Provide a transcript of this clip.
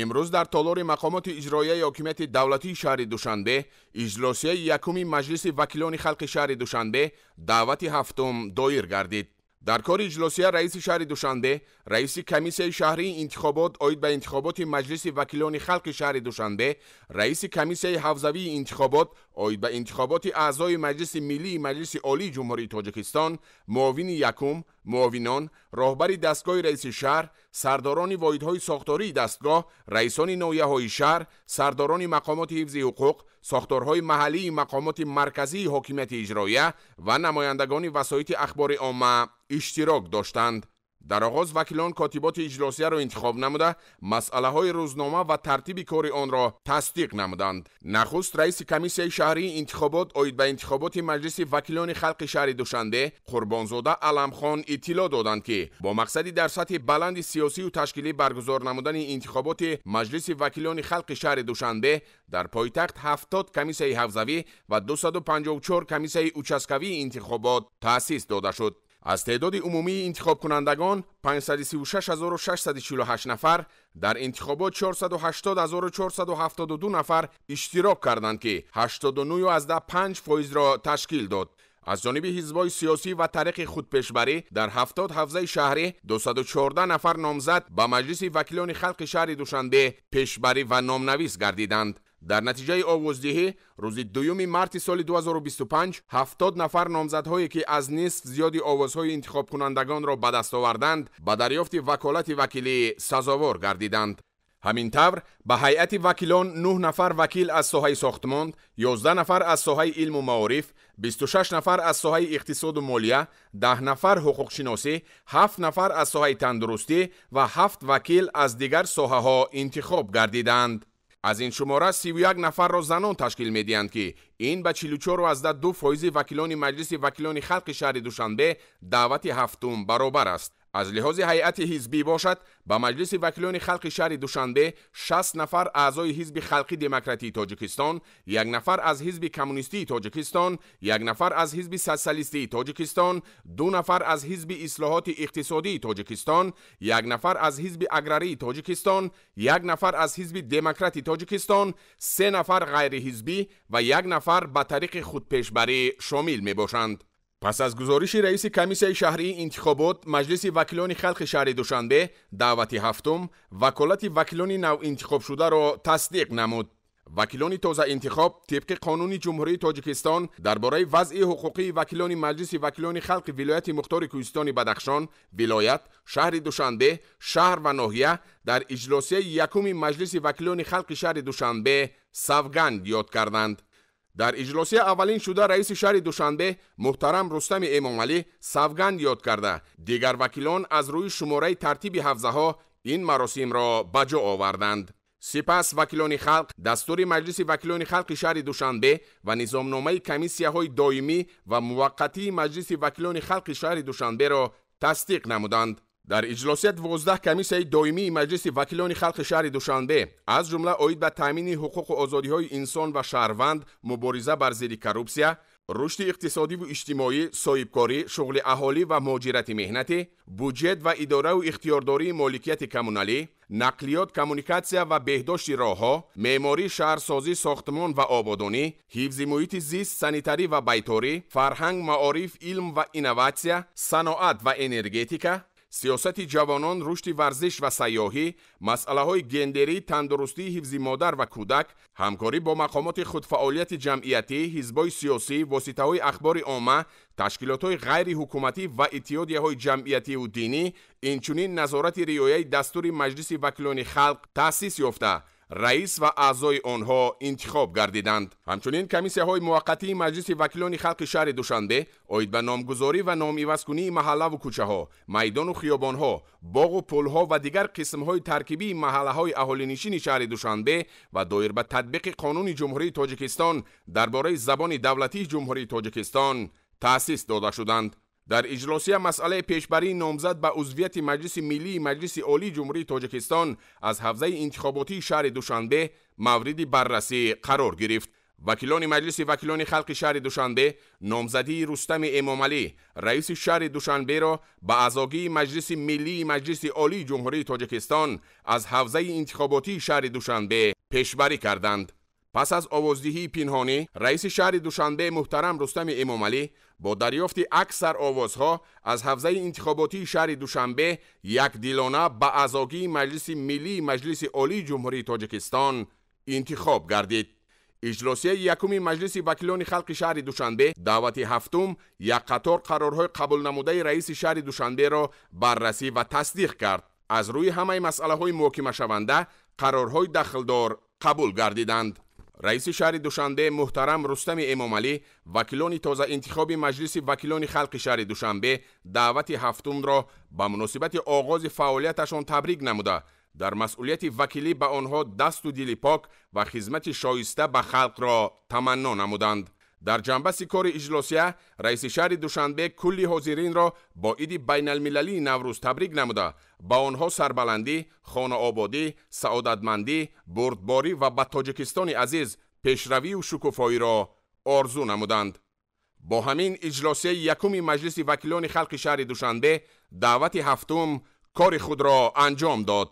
Имрӯз дар толори мақомоти иҷроияи ҳокимияти давлатии шаҳри Душанбе иҷлосияи якуми Маҷлиси вакилони халқи шаҳри Душанбе даъвати ҳафтум доир гардид. Дар кори иҷлосия раиси шаҳри Душанбе, раиси комиссияи шаҳрии интихобот оид ба интихоботи Маҷлиси вакилони халқи шаҳри Душанбе, раиси комиссияи ҳавзавии интихобот оид ба интихоботи аъзои Маҷлиси Миллии Маҷлиси Олии Ҷумҳурии Тоҷикистон, муовини якум, муовинон, роҳбари дастгоҳи раиси шаҳр, сардорони воҳидҳои сохтории дастгоҳ, раисони ноҳияҳои шаҳр, сардорони мақомоти ҳифзи ҳуқуқ, сохторҳои маҳаллии мақомоти марказии ҳокимияти иҷроия ва намояндагони васоити ахбори омма иштирок доштанд. Дар оғоз вакилон котиботи иҷлосияро интихоб намуда, масъалаҳои рӯзнома ва тартиби кори онро тасдиқ намуданд. Нахуст раиси комиссияи шаҳрии интихобот оид ба интихоботи Маҷлиси вакилони халқи шаҳри Душанбе Қурбонзода Аламхон иттилоъ доданд, ки бо мақсади дар сатҳи баланди сиёсию ташкилӣ баргузор намудани интихоботи Маҷлиси вакилони халқи шаҳри Душанбе дар пойтахт 70 комиссияи ҳавзавӣ ва 254 комиссияи участкавии интихобот таъсис дода шуд. Аз теъдоди умумии интихобкунандагон 536648 нафар дар интихобот 480472 нафар иштирок карданд, ки 89,5%-ро ташкил дод. Аз ҷониби ҳизбҳои сиёсӣ ва тариқи худпешбарӣ дар 70 ҳавзаи шаҳрӣ 214 нафар номзад ба Маҷлиси вакилони халқи шаҳри Душанбе пешбарӣ ва номнавис гардиданд. Дар натиҷаи овоздиҳӣ рӯзи 2 марти соли 2025 70 нафар номзадҳое, ки аз нисф зиёди овозҳои интихобкунандагонро ба даст оварданд, ба дарёфти ваколати вакилӣ сазовор гардиданд. Ҳамин тавр ба ҳайати вакилон 9 нафар вакил аз соҳаи сохтмон, 11 нафар аз соҳаи илму маориф, 26 нафар аз соҳаи иқтисоду молия, 10 нафар ҳуқуқшиносӣ, 7 нафар аз соҳаи тандурустӣ ва 7 вакил аз дигар соҳаҳо интихоб гардиданд. Аз ин шумора 31 нафарро занон ташкил медиҳанд, ки ин ба 44,2% вакилони Маҷлиси вакилони халқи шаҳри Душанбе даъвати ҳафтум баробар аст. Аз лиҳози ҳайати ҳизбӣ бошад, ба Маҷлиси вакилони халқи шаҳри Душанбе 60 нафар аъзои Ҳизби халқи демократии Тоҷикистон, 1 нафар аз Ҳизби коммунистии Тоҷикистон, 1 нафар аз Ҳизби социалистии Тоҷикистон, 2 нафар аз Ҳизби ислоҳоти иқтисодии Тоҷикистон, 1 нафар аз Ҳизби аграрии Тоҷикистон, 1 нафар аз Ҳизби демократи Тоҷикистон, 3 нафар ғайриҳизбӣ ва 1 нафар ба тариқи худпешбарӣ шомил мебошанд. Пас аз гузориши раиси комиссияи шаҳрии интихобот Маҷлиси вакилони халқи шаҳри Душанбе даъвати ҳафтум ваколати вакилони навинтихобшударо тасдиқ намуд. Вакилони тозаинтихоб тибқи қонуни Ҷумҳурии Тоҷикистон дар бораи вазъи ҳуқуқии вакилони Маҷлиси вакилони халқи вилояти мухтори Кӯҳистони Бадахшон, вилоят, шаҳри Душанбе, шаҳр ва ноҳия дар иҷлосияи якуми Маҷлиси вакилони халқи шаҳри Душанбе савганд ёд карданд. Дар иҷлосия аввалин шуда раиси шаҳри Душанбе муҳтарам Рустами Эмомалӣ савганд ёд карда, дигар вакилон аз рӯи шумораи тартиби ҳавзаҳо ин маросимро ба ҷо оварданд. Сипас вакилони халқ дастури Маҷлиси вакилони халқи шаҳри Душанбе ва низомномаи комиссияҳои доимӣ ва муваққатии Маҷлиси вакилони халқи шаҳри Душанберо тасдиқ намуданд. Дар иҷлосия 12 комиссияи доимии Маҷлиси вакилони халқи шаҳри Душанбе, аз ҷумла оид ба таъмини ҳуқуқу озодиҳои инсон ва шаҳрванд, мубориза бар зидди коррупсия, рушди иқтисодиву иҷтимоӣ, соҳибкорӣ, шуғли аҳолӣ ва муҳоҷирати меҳнатӣ, буҷет ва идораву ихтиёрдории моликияти коммуналӣ, нақлиёт, коммуникатсия ва беҳдошти роҳҳо, меъморӣ, шаҳрсозӣ, сохтмон ва ободонӣ, ҳифзи муҳити зист, санитарӣ ва байторӣ, фарҳанг, маориф, илм ва инноватсия, саноат ва энергетика, сиёсати ҷавонон, рушди варзиш ва сайёҳӣ, масъалаҳои гендерӣ, тандурустӣ, ҳифзи модар ва кӯдак, ҳамкорӣ бо мақомоти худфаъолияти ҷамъиятӣ, ҳизбҳои сиёсӣ, воситаҳои ахбори омма, ташкилотҳои ғайриҳукуматӣ ва иттиҳодияҳои ҷамъиятиву динӣ, инчунин назорати риояи дастури Маҷлиси вакилони халқ таъсис ёфта, раис ва аъзои онҳо интихоб гардиданд. Ҳамчунин комиссияҳои муваққатии Маҷлиси вакилони халқи шаҳри Душанбе оид ба номгузорӣ ва номивазкунии маҳаллаву кӯчаҳо, майдону хиёбонҳо, боғу пулҳо ва дигар қисмҳои таркибии маҳаллаҳои аҳолинишини шаҳри Душанбе ва доир ба татбиқи қонуни Ҷумҳурии Тоҷикистон дар бораи забони давлатии Ҷумҳурии Тоҷикистон таъсис дода шуданд. Дар иҷлосия масъалаи пешбарии номзад ба узвияти Маҷлиси Миллии Маҷлиси Олии Ҷумҳурии Тоҷикистон аз ҳавзаи интихоботии шаҳри Душанбе мавриди баррасӣ қарор гирифт. Вакилони Маҷлиси вакилони халқи шаҳри Душанбе номзадии Рустами Эмомалӣ, раиси шаҳри Душанберо ба аъзогии Маҷлиси Миллии Маҷлиси Олии Ҷумҳурии Тоҷикистон аз ҳавзаи интихоботии шаҳри Душанбе пешбарӣ карданд. Пас аз овоздиҳии пинҳонӣ, раиси шаҳри Душанбе муҳтарам Рустами Эмомалӣ бо дарёфти аксар овозҳо аз ҳавзаи интихоботии шаҳри Душанбе якдилона ба аъзогии Маҷлиси Миллии Маҷлиси Олии Ҷумҳурии Тоҷикистон интихоб гардид. Иҷлосияи якуми Маҷлиси вакилони халқи шаҳри Душанбе даъвати ҳафтум як қатор қарорҳои қабулнамудаи раиси шаҳри Душанберо баррасӣ ва тасдиқ кард. Аз рӯи ҳамаи масъалаҳои муҳокимашаванда қарорҳои дахлдор қабул гардиданд. Раиси шаҳри Душанбе муҳтарам Рустами Эмомалӣ вакилони тозаинтихоби Маҷлиси вакилони халқи шаҳри Душанбе даъвати ҳафтумро ба муносибати оғози фаъолияташон табрик намуда, дар масъулияти вакилӣ ба онҳо дасту дили пок ва хизмати шоиста ба халқро таманно намуданд. Дар ҷанбаси кори иҷлосия раиси шаҳри Душанбе кулли ҳозиринро бо иди байналмилалии Наврӯз табрик намуда, ба онҳо сарбаландӣ, хонаободӣ, саодатмандӣ, бурдборӣ ва ба Тоҷикистони азиз пешравию шукуфоиро орзу намуданд. Бо ҳамин иҷлосияи якуми Маҷлиси вакилони халқи шаҳри Душанбе даъвати ҳафтум кори худро анҷом дод.